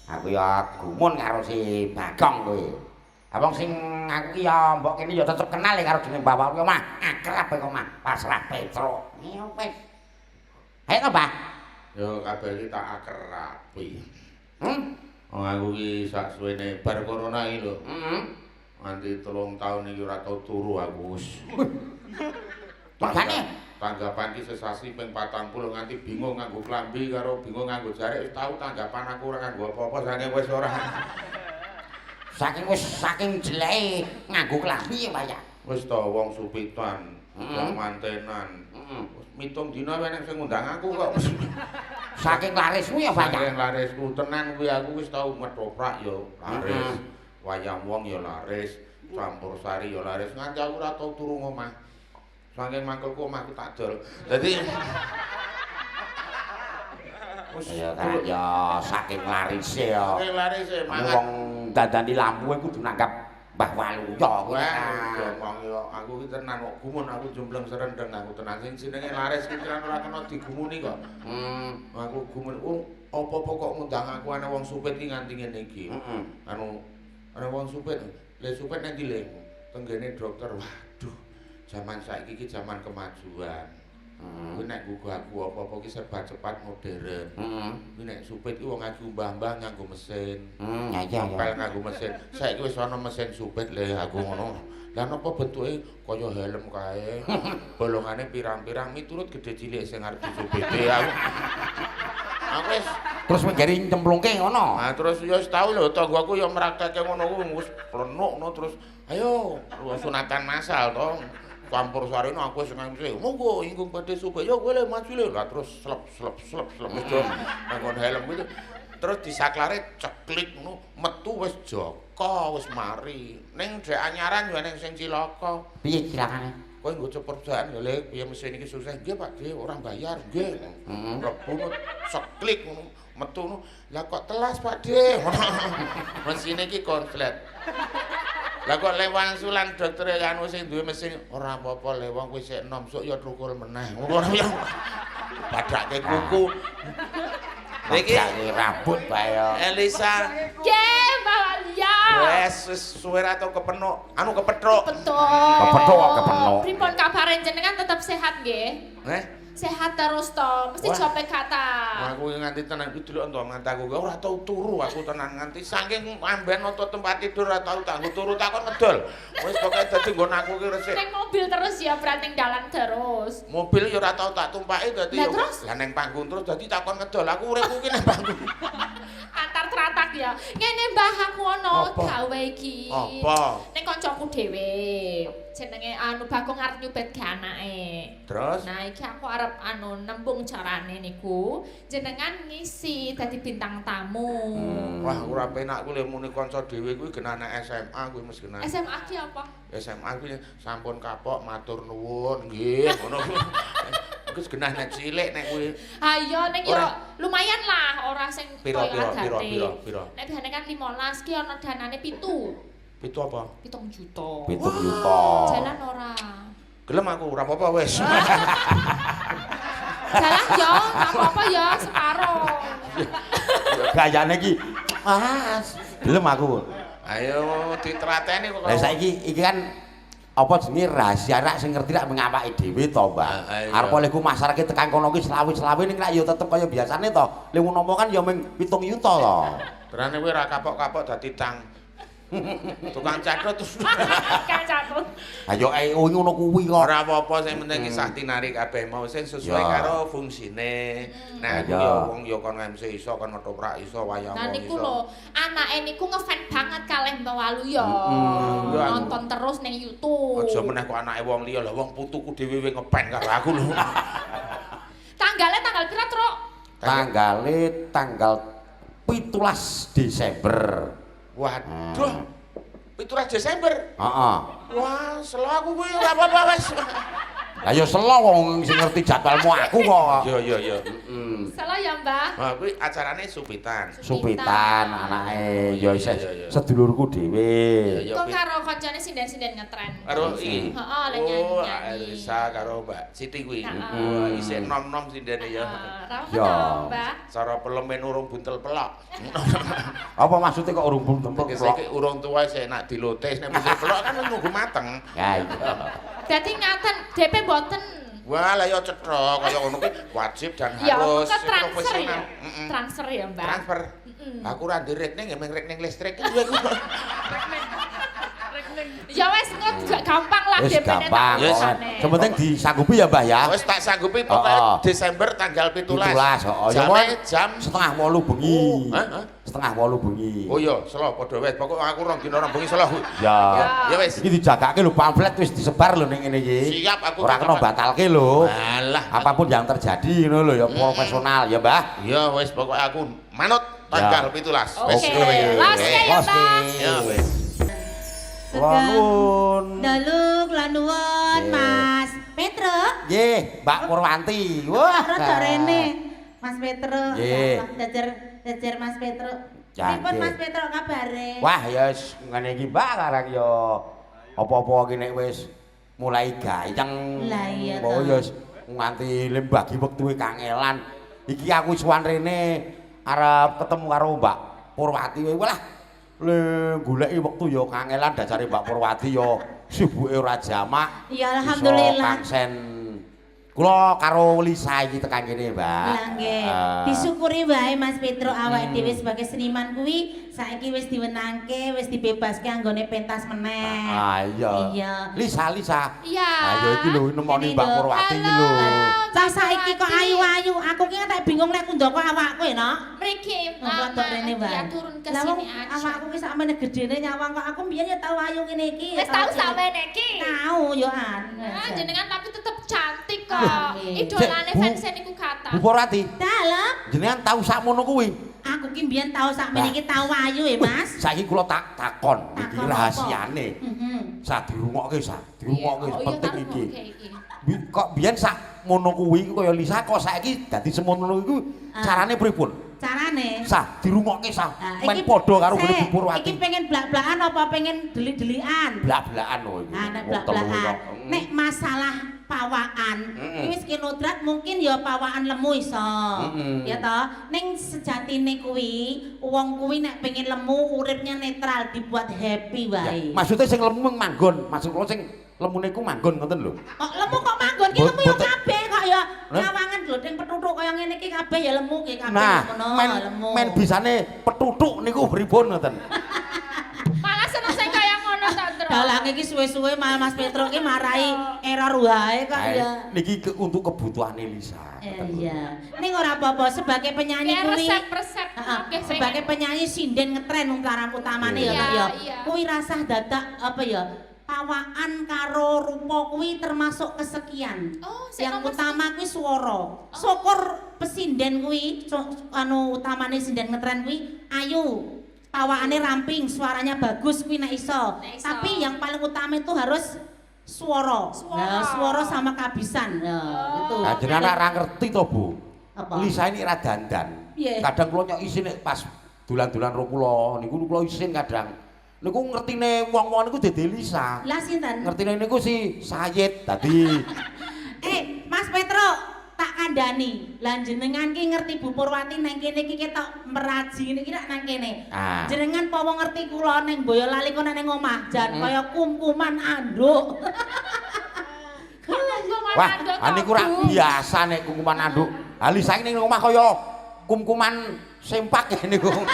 Aku ya gumun karo si Bagong kuwi. Abang sing aku ki ya mbok kene ya tetep kenal ya karo jeneng Mbah Waluyo mah. Akrab kok mah pasrah Petro. Ya wis. Ayo to, Mbah. Ya kabeh iki tak akrabi. Wong aku ki sak suwene bar corona iki lho. Nganti 3 taun iki ora tau turu aku wis. Makane tanggapan ki sesasi ping 40 nganti bingung nganggo klambi karo bingung nganggo jarik wis tau tanggapan aku ora nganggo apa-apa saking wis ora. Saking wis saking jeleke nganggo klambi ya, Pak ya. Wis to wong supitan, wong mantenan. Wis mitung dina wae nek sing ngundang aku kok. Saking larismu ya, Pak ya. Saking larisku tenan kuwi aku wis tau metoprak ya laris. Wayang wong ya laris, campur sari ya laris nganti aku ora tau turu ngomah. Saking mangkelku omahku tak dol. Dadi wis Ya kan ya saking larise ya. Saking larise mangan wong dandani lampu kudu nanggap Mbah Waluyo kuwi. Wah, ya wong ya aku ki tenan kok gumun aku jumbleng serendeng aku tenan sing jenenge laris ki tenan ora kena digumuni kok. Aku gumun oh apa-apa kok ngundang aku ana wong supit ki nganti ngene iki. Anu ana wong supit, le supit nang ndi le? Tenggene dokter. Waduh, jaman saiki ki jaman kemajuan. Kuwi nek nggo aku apa-apa ki serba cepat modern. Kuwi nek supit ki wong aku mbah-mbah nganggo mesin. Ya iya Ngepel nganggo mesin. Saiki wis ana mesin supit le aku ngono. Lah napa bentuke kaya helm kae. Bolongane pirang-pirang miturut gedhe cilik sing arep disupite aku. Aku wis terus menjadi nyemplungke ngono. Ah terus ya wis tau lho tanggaku ya mraktekke ngono kuwi wis plenukno terus ayo sunatan masal to. Campur sarine aku wis ngene monggo ingkang badhe supit ya kowe le maju le. Lah terus slep slep slep slep wis do nganggo helm kuwi. Terus disaklare ceklik ngono metu wis jaka wis mari. Ning dhek anyaran yo ning sing cilaka. Piye cilakane? Kowe nggo ceperjaan ya Le, piye mesin iki susah. Nggih Pak De, ora bayar nggih. Mlebu ngono ceklik ngono metu ngono. Lah kok telas Pak De. Mesine iki konslet. Lah kok le wangsulan dokter anu sing duwe mesin ora apa-apa le wong kuwi sik enom sok ya trukul meneh. Ngono ya. Badake kuku. Iki Badake rambut bae ya. Elisa. Nggih, Mbah Waluyo. Wes wis suwe ra tau kepenuk. Anu kepethuk. Betul. Kepethuk kok kepenuk. Pripun kabare jenengan tetep sehat nggih? Heh. Sehat terus to, mesti Wah. jope kata. Aku nganti tenan iki delok to nganti aku ora tau turu aku tenan nganti saking amben nonton tempat tidur ora tau tak nggo turu takon ngedol. Wis pokoke dadi nggon aku ki resik. Ning mobil terus ya berarti ning dalan terus. Mobil ya ora tau tak tumpaki dadi Lah ya terus? lah ning panggung terus dadi takon ngedol. Aku uripku ki ning panggung. Antar tratak ya. Ngene Mbah aku ana gawe iki. Apa? Ning kancaku dhewe. Jenenge anu Bagong arep nyubet ke anake. Terus Nah, iki aku arep anu nembung carane niku jenengan ngisi dadi bintang tamu. Wah ora penak kuwi le muni kanca dhewe kuwi genah anak SMA kuwi mesti genah. SMA ki apa? SMA kuwi sampun kapok matur nuwun nggih ngono kuwi. Wis genah nek cilik nek kuwi. Ayo ning yo lumayan lah ora sing Piro koyo piro piro adate. piro piro. Nek biasane kan 15 ki ana danane 7. Pitu apa? 7 juta. 7 juta. Jalan ora. Gelem aku ora apa-apa wis. Jalan yo, gak apa-apa ya separo. Gayane iki Mas, gelem aku. Ayo ditrateni kok. Lah saiki iki kan apa jenenge rahasia rak sing ngerti rak mengawake dhewe to, Mbak. Ah, iya. Arep oleh ku masyarakat tekan kono ki selawe-selawe ning rak ya tetep kaya biasane to. Lha ngono kan ya mung 7 yuta to. Terane kowe ora kapok-kapok dadi tang. Tukang catut. Tukang catut. Ayo EO ngono kuwi kok. Ora apa-apa sing penting kisah tinari kabeh mau sing sesuai Ya. karo fungsine. Nah, aku Ya. ya wong ya kon MC iso, kon ngetoprak iso, wayang Nah wong niku iso. lho, anake niku ngefan banget kalih Mbah Waluyo. Ya, aku- Nonton terus ning YouTube. Aja meneh kok anake wong liya lah wong putuku dhewe wis ngepen karo aku lho. Tanggalnya tanggal pira, Truk? Tanggale tanggal 17 Desember. Waduh. 17 Desember. Heeh. Wah, selo aku kuwi ora apa-apa wis. Lah ya selo wong sing ngerti jadwalmu aku kok. Iya iya iya. Heeh. Salah ya, Mbah. Wah, kuwi acarane supitan. Supitan anake ya isih Iya, iya. sedulurku dhewe. Iya, Kok Pit. karo kancane sinden-sinden ngetren. Karo iki. Heeh, lek Oh, nyanyi-nyanyi. Elisa karo Mbak Siti kuwi. Heeh. Wah, isih nom-nom sindene ya. Heeh, ra apa Ya. to, Mbah? Cara pelemen urung buntel pelok. Apa maksudnya kok urung buntel Tegese iki urung tuwa isih enak dilotes, nek buntel pelok kan nunggu mateng. Ya iya. Dadi ngaten, DP mboten. Wah, lah ya cetha kaya ngono kuwi wajib dan Ya, harus ke transfer ya. profesional. Heeh. Transfer ya, Mbah. Transfer. Aku ora ndek rekening, ya meng rekening listrik kuwi aku. Ya wes engko gak gampang lah Wis DP-ne tak gampang. Yes. Kok. urusane. Sing penting disanggupi ya, Mbah ya. Wis tak sanggupi pokoke Heeh. Desember tanggal 17. 17, heeh. Ya, Jame Mon. jam 7.30 bengi. Oh, hah, hah? 7.30 bengi. Oh iya, selo padha wis. Pokoke aku rong dina rong bengi selo. Ya. Ya wis. Iki dijagake lho pamflet wis disebar lho ning ngene iki. Siap aku. Ora kena batalke lho. Alah. Apapun yang terjadi ngono lho ya profesional ya, Mbah. Ya wis pokoke aku manut tanggal 17. Oke. Wis ngono ya. Los ya, ya, Mbah. Ya wis. Kula nuwun. Dalu kula nuwun Nggih. Mas Petro. Nggih, Mbak Purwanti. Wah. Rada rene. Mas Petro. Nggih. Jajar jajar Mas Petro. Ya, Pripun nggih. Mas Petro kabare? Wah, ya wis ngene iki Mbak karang ya apa-apa iki nek wis mulai gayeng. Lah iya Oh toh. ya wis nganti lembagi wektuwe kangelan. Iki aku suwan rene arep ketemu karo Mbak Purwati. Walah, le goleki wektu ya kangelan dasare Mbak Purwati ya sibuke ora jamak. Ya Iso alhamdulillah. Kangsen. Kula karo Lisa iki tekan kene, Mbak. Lah nggih. Disyukuri wae Mas Petro awake dhewe sebagai seniman kuwi saiki wis diwenangke, wis dibebaske anggone pentas meneh. Ah iya. Iya. Lisa, Lisa. Iya. Ayo iki lho nemoni Ini Mbak lho. Purwati iki lho. Cah saiki kok ayu-ayu, aku ki tak bingung lek kundaka awakku ya, Nok. Mriki, Mama, Mama, rene wae. ya turun ke Lah wong sini aja. awakku ki sakmene gedene nyawang kok aku mbiyen ya tau ayu ngene iki. Wis tau sampean iki. Tau yo an. Ah, jenengan tapi tetep cantik kok. Nggih. Idolane Cek, Bu. fans niku kata. Bu Purwati, Dalem, jenengan tau sakmono kuwi? aku ki mbiyen tau sakmene iki tau ayu ya, Mas. Saiki kula tak takon iki Takon apa? rahasiane. Heeh. Sa dirungokke sa, dirungokke Iya, oh iya, penting tak iki. rungokke iki. Kok biyen sak mono kuwi kaya Lisa kok saiki dadi semono iku carane pripun? Carane. Sa dirungokke sa, Ah, men padha karo sik, gone Bu Purwati. Iki pengen blak-blakan apa pengen delik-delikan? Blak-blakan lho iki. Ah, nek Wong telu blak-blakan. kok. Nek masalah pawaan, iki wis kinodrat mungkin ya pawaan lemu iso. Ya toh? Ning sejatine kuwi, wong kuwi nek pengen lemu uripnya netral dibuat happy Ya, wae. maksudnya sing lemu manggon, maksud kula sing lemune iku manggon ngoten lho. Kok lemu kok manggon ki lemu ya kabeh kok ya. Lah? Nyawangan glodeng petutuk kaya ngene iki kabeh ya lemu ki kabeh Nah, ngono, men lemu. men bisane petutuk niku pripun ngoten. Malah seneng sing kaya ngono ta, Tro. Dalange iki suwe-suwe malah Mas Petro ki marai error wae kok Nah, ya. niki untuk kebutuhane Lisa. Iya. Ning ora apa-apa sebagai penyanyi Kayak kuwi. resep-resep Heeh, oke, sebagai penyanyi sinden ngetren wong utamane ya Iya, Kak ya. iya. Kuwi rasah dadak apa ya? Pawaan karo rupa kuwi termasuk kesekian. Oh, sing Yang nomor utama kuwi swara. Syukur pesinden kuwi anu utamane sinden ngetren kuwi ayu. Pawaane ramping, suaranya bagus kuwi nek iso. Nek iso. Tapi yang paling utama itu harus swara. Swara. Nah, swara sama kabisan. Ya, Oh. gitu. Nah, jenengan ora ngerti to, Bu. Apa? Lisa ini ra dandan. Piye? Kadang kula nyok isin nek pas dolan-dolan ro kula niku kula isin kadang. Niku ngertine wong-wong niku dede Lisa. Lah sinten? Ngertine niku si Sayid dadi Mas Petro, tak kandhani. Lah jenengan ki ngerti Bu Purwati nang kene iki ketok meraji niki rak nang kene. Ah. Jenengan powo ngerti kula ning Boyolali kono ning omah jan kaya kum-kuman anduk. Kumkuman Wah, anduk ah niku to, ra Bu. biasa nek kumkuman anduk. Ah Lisa ini ning omah kaya kumkuman sempak niku. Wong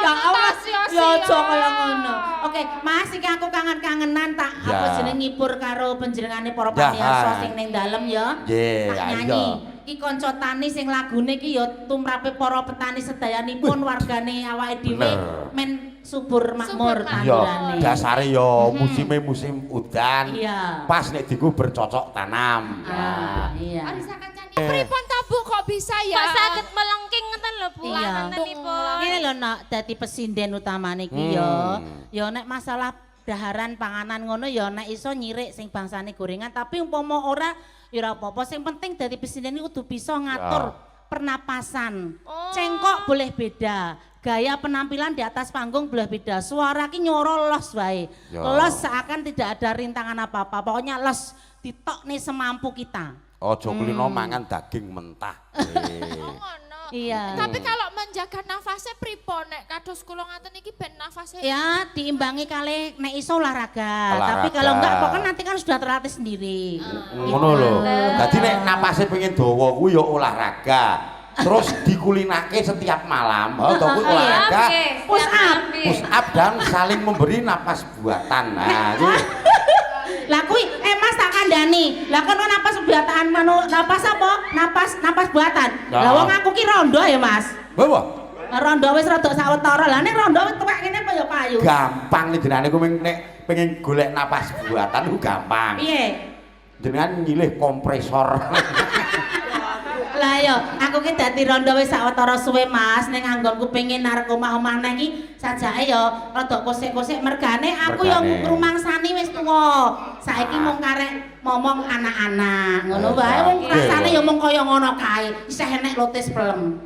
Ya ngono Allah, ta, sia-sia. ya aja kaya ngono. Oke, Mas iki aku kangen-kangenan tak Ya. apa jeneng ngibur karo panjenengane para Ya, pamirsa ha. sing ning dalem ya. Nggih, Tak ayo. nyanyi. Iki kanca tani sing lagune iki ya tumrape para petani sedayanipun wargane awake dhewe Bener. men subur makmur Subur Iya, tandurane. dasare ya musime musim udan. Iya. Pas nek dienggo bercocok tanam. Ah, iya. Arisa kancane. Pripun ta Bu kok bisa ya? Kok saged melengking ngoten lho Bu Iya. mantenipun. Ngene lho nak dadi pesinden utamane iki ya. Ya nek masalah daharan panganan ngono ya nek iso nyirik sing bangsane gorengan tapi umpama ora ya ora apa-apa. Sing penting dadi pesinden iki kudu bisa ngatur pernapasan. Oh. Cengkok boleh beda, gaya penampilan di atas panggung boleh beda. Suara ki nyoro los wae. Los seakan tidak ada rintangan apa-apa. Pokoknya los ditokne semampu kita. Aja kulino mangan daging mentah. Oh, ngono. Iya. Tapi kalau menjaga nafasnya pripun nek kados kula ngaten iki ben nafasnya? Ya, diimbangi kali nek iso olahraga. Olahraga. Tapi kalau enggak, pokoknya nanti kan sudah terlatih sendiri. Ngono lho. Dadi nek napase pengen dawa kuwi ya olahraga. Terus dikulinake setiap malam. Oh, to kuwi olahraga. Push up. Push up dan saling memberi napas buatan. Nah, kuwi. Lah kuwi Mas, tak kandhani. Lah kono napas buatan manu napas apa? Napas napas buatan. Lah wong aku ki rondo ya, Mas. Wah, Rondo wis rada sawetara. Lah nek rondo wis tuwek ngene apa ya payu? Gampang nih jenengane kuwi, nek pengen golek napas buatan ku gampang. Piye? Jenengan nyilih kompresor. Lah yo, aku ki dadi rondo wis sawetara suwe, Mas, ning anggonku pengen arep omah-omah nang iki sajake yo rada kosek-kosek mergane aku yo Mergane. ngrumangsani wis tuwa. Saiki mung karek momong anak-anak ngono wae, wong rasane yo mung kaya ngono kae. Isih enek lotis pelem.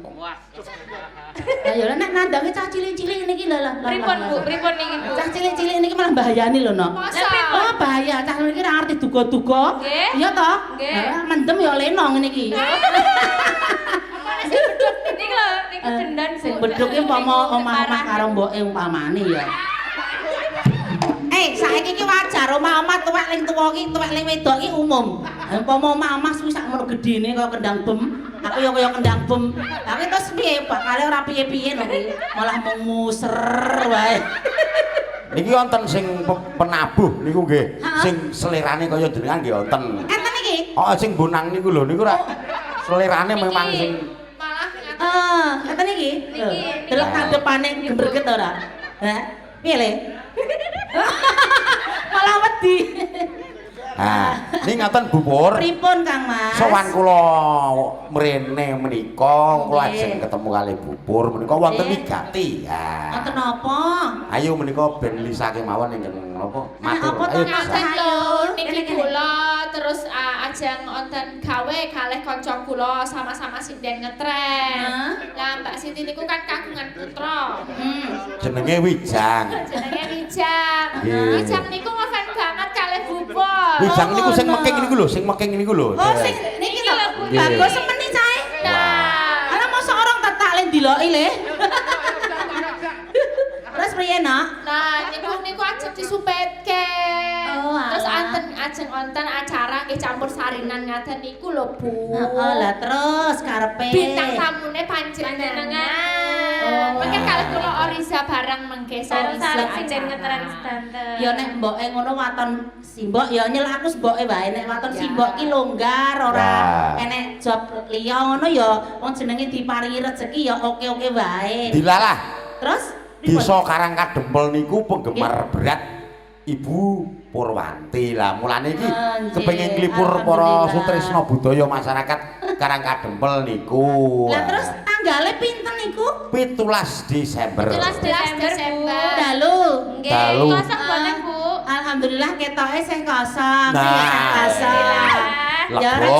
Lah yo nek nandange cah cilik-cilik niki lho lah. Pripun, Bu? Pripun niki, Bu? Cah cilik-cilik niki malah bahayani lho, Nok. Masa? Oh, bahaya, cah niki ora ngerti duga-duga. Nggih. Iya toh? Nggih. Lah, mendem ya leno ngene iki. Apa sing beduk niki lho, niku gendon, Bu. Sing beduk ki umpama omah-omah karo mboke umpamane ya. Eh, saiki ki wajar omah-omah tuwek ling tuwa ki, tuwek ling wedok ki umum. Lah umpama omah-omah kuwi sakmono gedene kaya kendang bem, aku ya kaya kendang bem. Lah kuwi terus piye? Bakale ora piye-piye lho kuwi. Malah mung muser wae. Niki wonten sing penabuh niku nggih, sing selerane kaya jenengan nggih wonten. Enten iki. Oh, sing bonang niku lho, niku ra selerane memang sing Malah ngaten. Eh, enten iki. Lho, Niki, niki. delok kadepane gemberget ora? Hah? Piye le? Malah wedi. Nah, niki ngaten, Bu Pur. Pripun, Kang Mas? Sowan kula mrene menika, kula ajeng ketemu kalih Bu Pur menika wonten wigati. Ha. Wonten napa? Ayo menika ben Lisa kemawon ingkang napa matur. Apa to, Ayo Mas? Lisa. Ngaten lho, niki Kene, kene. kula terus ajeng wonten gawe kalih kanca kula sama-sama sinden ngetren. Hah? Lah Mbak Siti niku kan kagungan putra. Jenenge Wijang. Jenenge Wijang. Nggih. Wijang niku ngefan banget kalih Bu Pur. Wijang niku sing ngono. meking niku lho, sing meking niku lho. Oh, sing niki lho. lho, Bu. Nggih. Bagus semeni cahe. Nah, Ala mosok orang tetak le diloki le. Terus priye, Nok? Nah, niku niku ajeng disupetke. Oh, Terus alah. anten ajeng wonten acara nggih campur sarinan ngaten niku lho, Bu. Heeh, lah terus karepe. Bintang tamune panjenengan. Oh. Mengke kalih kula Oriza bareng mengke Sareng sawise sinden acara. ngetren sedanten. Ya nek mboke ngono waton simbok ya nyel aku mboke wae, nek waton simbok ki longgar ora enek job liya ngono ya wong jenenge diparingi rezeki ya oke-oke wae. Dilalah Terus pripun? Desa Karangkadempel niku penggemar berat Ibu Purwanti lah. Mulane iki Ah, nggih. kepengin nglipur para Alhamdulillah. sutresna budaya masyarakat Karangkadempel niku. Lah terus tanggale pinten niku? 17 Desember. 17 Desember, Bu. Desember. Dalu. Nggih, Dalu. kosong boten, Bu? Alhamdulillah ketoke sih kosong, Nah. sih kosong. Ya Lega.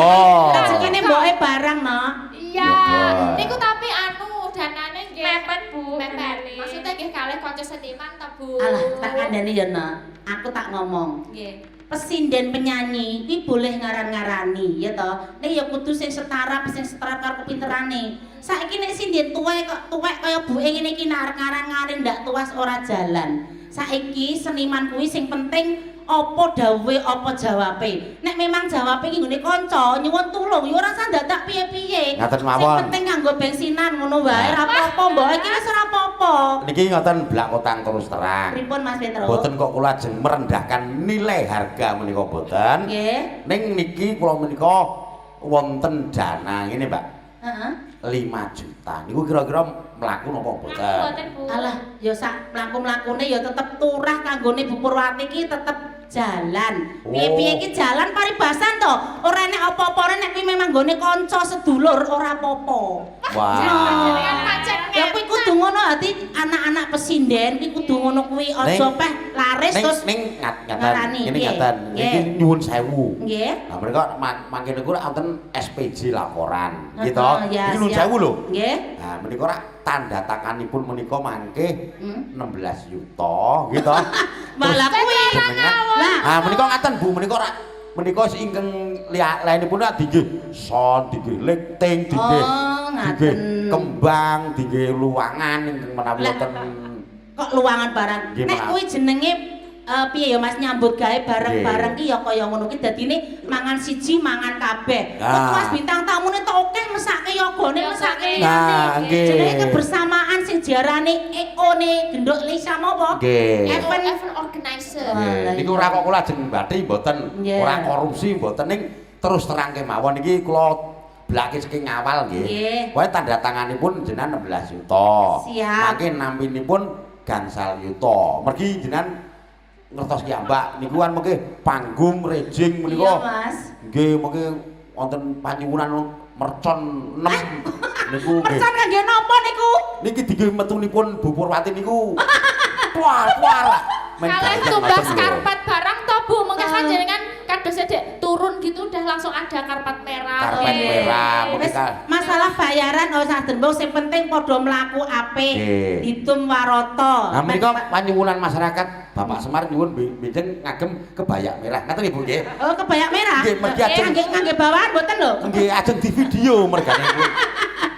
rezekine mboke barang, Nok. Iya, Lega. niku tapi anu danane nggih Mepet, Bu. Mepet. Danane. Maksudnya nggih kalih kanca seniman ta, Bu. Alah, tak kandhani ya, Nok. Aku tak ngomong. Nggih. Pesinden penyanyi kuwi boleh ngaran-ngarani ya toh. Nek ya kudu sing setara karo kepinterane. Saiki nek sinden tuwek kok tuwek kaya buke ngene iki nek arep ngaran-ngarin ndak tuas ora jalan. Saiki seniman kuwi sing penting apa dawuhe, apa jawabe. Nek memang jawabe iki nggone kanca nyuwun tulung ya ora usah dadak piye-piye. Ngaten Sing mawon. penting nganggo bensinan ngono wae ora apa-apa, mbok iki wis ora apa-apa. Niki ngoten blak kotang terus terang. Pripun, Mas Petro? Boten kok kula ajeng merendahkan nilai harga menika boten. Nggih. Ning niki kula menika wonten dana ngene, Mbak. Heeh. 5 juta. Niku kira-kira mlaku napa Mlaku boten? boten, Bu? Alah, ya sak mlaku-mlakune ya tetep turah kanggone Bu Purwati ki tetep jalan. Oh. Piye-piye ki jalan paribasan to. Ora enek apa-apa nek kuwi memang nggone kanca sedulur ora apa-apa. Wah. Panjenengan pancen Ya kuwi kudu ngono, ati anak-anak pesinden kuwi kudu ngono kuwi, aja Ning- peh laris Ning terus ning ngaten. ngarani, Ngene nggih. ngaten. Nggih. Niki nyuwun sewu. Nggih. Nah, mereka mangke niku wonten SPJ laporan, gitu. Heeh, ya, Niki nyuwun siap. sewu lho. Nggih. Nah, menika rak tanda tanganipun menika mangke 16 yuta, gitu. Malah kuwi. Lah. Ah, menika ngaten Bu, menika rak menika ingkang lainipun rak dinggih sound, dinggih lighting, dinggih Oh, dinggih ngaten. kembang, dinggih luangan ingkang menawi Lah, wonten kok luangan barang. Nggih, Nek maaf. kuwi jenenge piye ya Mas, nyambut gawe bareng-bareng ki ya kaya ngono ki, dadine mangan siji mangan kabeh. Kok Nah. Mas bintang tamune tok akeh mesake yogane, mesake Nah, liyane. nggih. Jenenge kebersamaan sing diarani EO ne Genduk Lisa apa? Nggih. Event Event organizer. Nggih, Lah, niku iya. ora kok kula ajeng bathi mboten, ora korupsi mboten, ning terus terang kemawon iki kula blake saking awal nggih. Nggih. Pokoke tanda tanganipun jenengan 16 yuta. Siap. Mangke nampinipun gangsal yuta. Mergi jenengan ngertos ki Mbak, niku kan mengke panggung rejing Iya, menika. Mas. Nggih, mengke wonten panyuwunan mercon 6 niku nggih. Mercon kangge napa niku? Niki dingge metunipun Bu Purwati niku. Tuar, tuar. Men Kalian gayeng tumbas ngoten lho. karpet barang toh Bu, mengke kan Ah. jenengan kados dek turun gitu udah langsung ada karpet merah. Karpet Nggih. merah, mungkin Wis masalah bayaran ora usah dembung, sing penting padha mlaku apik. Nggih. Didum warata. Nah, menika panyuwunan masyarakat Bapak Semar nyuwun benjeng ngagem kebaya merah. Ngaten nggih Bu nggih. Oh, kebaya merah. Nggih, mergi ajeng Ngangge ngangge bawahan mboten lho. Nggih, ajeng di video mergane kuwi.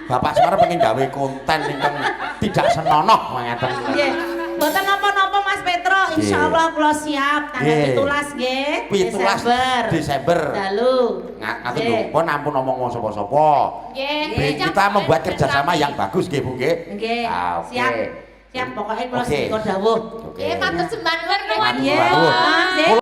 Bapak Semar pengen gawe konten ingkang tidak senonoh ngaten. Nggih. Mboten napa-napa Mas Petro, insyaallah kula siap tanggal Nggih. 17 nggih. 17 Desember. Desember. Dalu. Ngaten Nggih. lho, pun ampun omong wong sapa-sapa. Nggih, Ben kita membuat kerjasama yang bagus nggih Bu nggih. Nggih. Ah, oke. Siap. Siap, pokoknya kula Oke. sendika dawuh. Oke. Nggih, matur sembah nuwun. Matur Nggih. nuwun. Mas, nggih.